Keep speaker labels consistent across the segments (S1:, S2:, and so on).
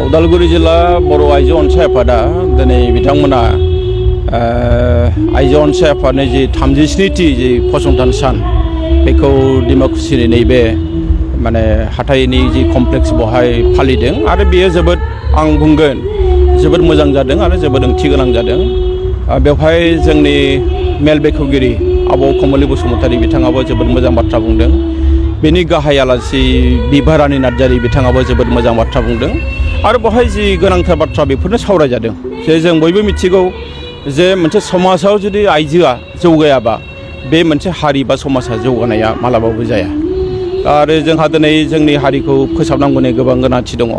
S1: उदालगुरि जिल्ला बर' आइजो अनसाय आफादा दिनै बिथांमोना आइजो अनसाय आफादनि जि 37थि जि फसंथान सान बेखौ डिमाकुसिनि नैबे माने हाथाइनि जि कमप्लेक्स बहाय फालिदों आरो बेयो जोबोद आं बुंगोन जोबोद मोजां जादों आरो जोबोद ओंथि गोनां जादों। बेवहाय जोंनि मेल बेखेवगिरि आब'कमलि बसुमतारी बिथाङाबो जोबोद मोजां बाथ्रा बुंदों। बेनि गाहाय आलासि बिभारानि नार्जारी बिथाङाबो जोबोद मोजां बाथ्रा बुंदों आरो बेवहाय जि गोनांथार बाथ्रा बेफोरनो सावरायजादों जे जों बयबो मिथिगौ जे मोनसे समाजाव जुदि आइजोआ जौगायाबा बे मोनसे हारि बा समाजा जौगानाया मालाबाबो जाया आरो जोंहा दिनै जोंनि हारिखौ फोसाबनांगौनि गोबां गोनांथि दङ।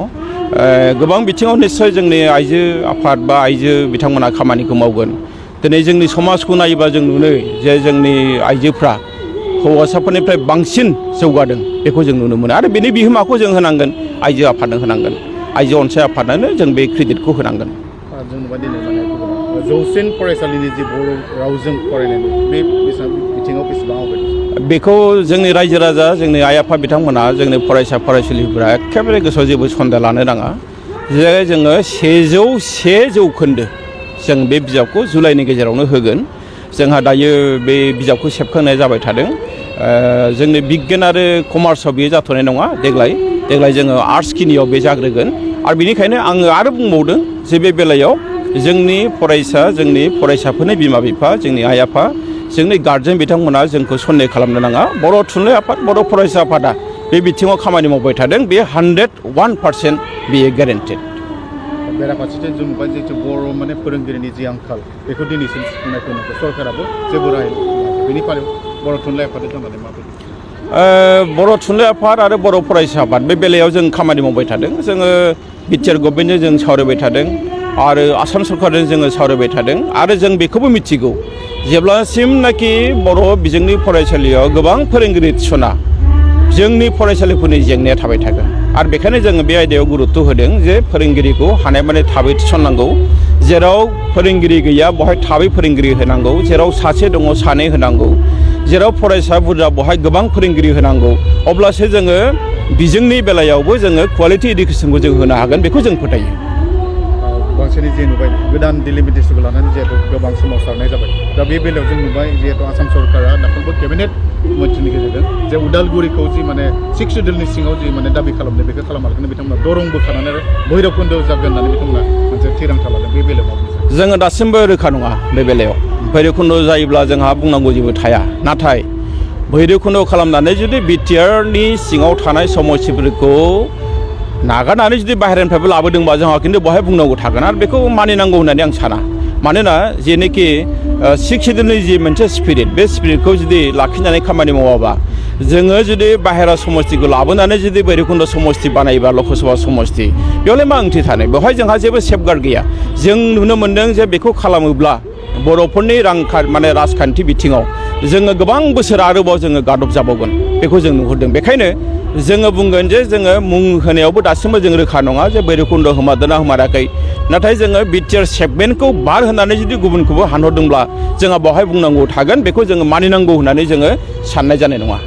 S1: गोबां बिथिङाव निस्सय जोंनि आइजो आफाद बा आइजो बिथांमोना खामानिखौ मावगोन। दिनै जोंनि समाजखौ नायोबा जों नुनो जे जोंनि आइजोफ्रा हौवासाफोरनिफ्राय बांसिन जौगादों बेखौ जों नुनो मोनो आरो बेनि बिहोमाखौ जों होनांगोन आइजो आफादनो होनांगन आइजो अनसाय आफादनो जों बे क्रेडिटखौ होनांगोन।
S2: जों दिनै माने जौसिन फरायसालिनि जि बर' रावजों फरायनाय बे बिथिङाव बेसेबां आवगायदों
S1: बेखौ जोंनि रायजो राजा जोंनि आइ आफा बिथांमोना जोंनि फरायसा फरायसुलिफोरा एखेबारे गोसोआव जेबो सन्देह लानो नाङा जे जोङो 101 जौखोन्दो जों बे बिजाबखौ जुलाइनि गेजेरावनो होगोन। जोंहा दायो बे बिजाबखौ सेबखांनाय जाबाय थादों। जोंनि बिगियान आरो कमार्सआव बेयो जाथ'नाय नङा देग्लाय जोङो आर्ट्स खिनियाव बे जाग्रोगोन आरो बेनिखायनो आङो आरो बुंबावदों जे बे बेलायाव जोंनि फरायसाफोरनि बिमा बिफा जोंनि आइ आफा जोंनि गार्जेन बिथांमोना जोंखौ सन्देह खालामनो नाङा। बर' थुनलाइ आफाद बर' फरायसा आफादा बे बिथिङाव खामानि मावबाय थादों। बे 101% बेयो ग्यारेन्टेड।
S2: बेराफारसेथिं जों नुबाय जिहेतु बर' माने फोरोंगिरिनि जि आंखाल बेखौ दिनैसिम सुफुंनायखौ नुबाय सरकाराबो जेबो राहा बेनि फारियाव बर' थुनलाइ आफादजों जौगानाय माबायदि
S1: बर' थुनलाइ आफाद आरो बर' फरायसा आफाद बे बेलायाव जों खामानि मावबाय थादों। जोङो बिटिआर गभर्नमेन्टजों जों सावरायबाय थादों आरो आसाम सरकारजों जोङो सावरायबाय थादों आरो जों बेखौबो मिथिगौ जेब्लासिमनाखि बर' बिजोंनि फरायसालियाव गोबां फोरोंगिरि थिसना जोंनि फरायसालिफोरनि जेंनाया थाबाय थागोन आरो बेखायनो जोङो बे आयदायाव गुरुत्व होदों जे फोरोंगिरिखौ हानायमानि थाबै थिसननांगौ। जेराव फोरोंगिरि गैया बहाय थाबै फोरोंगिरि होनांगौ। जेराव सासे दङ सानै होनांगौ। जेराव फरायसा बुरजा बहाय गोबां फोरोंगिरि होनांगौ। अब्लासो जोङो बिजोंनि बेलायावबो जोङो क्वालिटि इडुकेसनखौ जों होनो हागोन बेखौ जों फोथायो।
S2: बांसिनै जे नुबाय गोदान डिलिमिटेसनखौ लानानै जिहेतु गोबां सोमावसारनाय जाबाय दा बे बेलायाव जों नुबाय जिहेतु आसाम सरकारा दाखालिबो केबिनेट मिटिंनि गेजेरजों जे उदालगुरिखौ जि माने 6 सिडुलनि सिङाव जि माने दाबि खालामनाय बेखौ खालामालासिनो बिथांमोना दरं बोखानानै आरो भैरबकुन्द जागोन होननानै बिथांमोना मोनसे थिरांथा लादों। बे बेलायाव माबायदि
S1: जोङो दासिमबो रोखा नङा बे बेलायाव। भैरबकुन्द जायोब्ला जोंहा बुंनांगौ जेबो थाया। नाथाय भैरबकुन्द खालामनानै जुदि बिटिआरनि सिङाव थानाय समस्थिफोरखौ नागारनानै जुदि बाहेरानिफ्रायबो लाबोदोंबा जोंहा खिन्थु बहाय बुंनांगौ थागोन आरो बेखौ मानिनांगौ होननानै आं साना। मानोना जेनोखि 6 सिडुलनि जि मोनसे स्पिरिट बे स्पिरिटखौ जुदि लाखिनानै खामानि मावाबा जोङो जुदि बाहेरा समस्थिखौ लाबोनानै जुदि भैरबकुन्द समस्ति बानायोबा लकसभा समस्ति बेयावलाय मा ओंथि थानो बेवहाय जोंहा जेबो सेफगार्ड गैया। जों नुनो मोन्दों जे बेखौ खालामोब्ला बर'फोरनि राजखान्थि बिथिङाव जोङो गोबां बोसोर आरोबाव जोङो गादब जाबावगोन बेखौ जों नुहुरदों। बेखायनो जोङो बुंगोन जे जोङो मुं होनायावबो दासिमबो जों रोखा नङा जे भैरबकुन्द होमारदोंना होमाराखै। नाथाय जोङो बिटिआर सेगमेन्टखौ बार होनानै जुदि गुबुनखौबो हानहरदोंब्ला जोंहा बेवहाय बुंनांगौ थागोन बेखौ जोङो मानिनांगौ होननानै जोङो साननाय जानाय नङा।